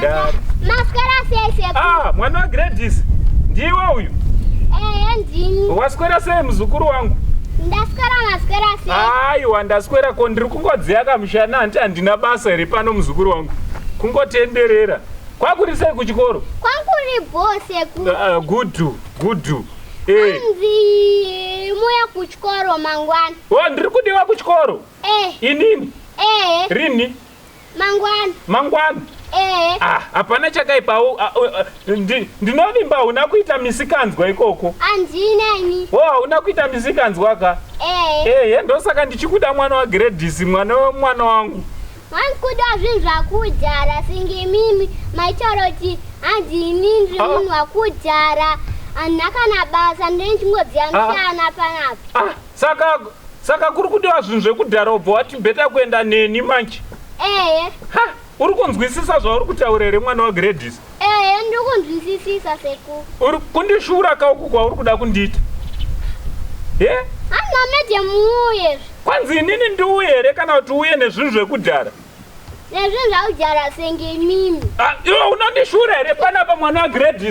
Maswera sei sekuru? Ah, mwana waGladys. Ndiwe uyu? Ehe, ndini. Waswera sei muzukuru wangu? Ndaswera, maswera sei? Aiwa, ndaswera ko ndiri kungodziya kamushana hanti handina basa here pano muzukuru wangu. Kungotenderera. Kwakuri sei kuchikoro? Kwakuri bho sekuru. Good, good. Eh. Hanzi muye kuchikoro mangwana. Oh, ndiri kudiwa kuchikoro? Eh. Inini? Eh. Rini? Mangwana. Mangwana? Eh. Ah, hapana chakaipa. Ndinovimba hauna kuita misikanzwa ikoko. Handina ini. Oh, hauna kuita misikanzwa ka? Eh. Eh, ndosaka ndichikuda mwana waGladys, mwana wemwana wangu. Vankuda zvinhu zvakudhara senge imimi maitaura kuti hanzi ini ndiri munhu wakudhara handina kana basa ndine ndichingodziya mishana panapa. Ah, saka kuri kudiwa zvinhu zvekudhara ubva wati better kuenda neni manje. Ehe. Ha, uri kunzwisisa zvauri kutaura here mwana waGladys? Ehe, ndiri kunzwisisisa sekuru. Uri kundishura kauku kwauri kuda kundiita? Ye? Handina mede muuye. Kwanzi inini ndiuye here kana kuti uye nezvinhu zvekudhara? Nezvinhu zvakudhara senge imimi. Ah, iwe unondishura here panapa mwana waGladys?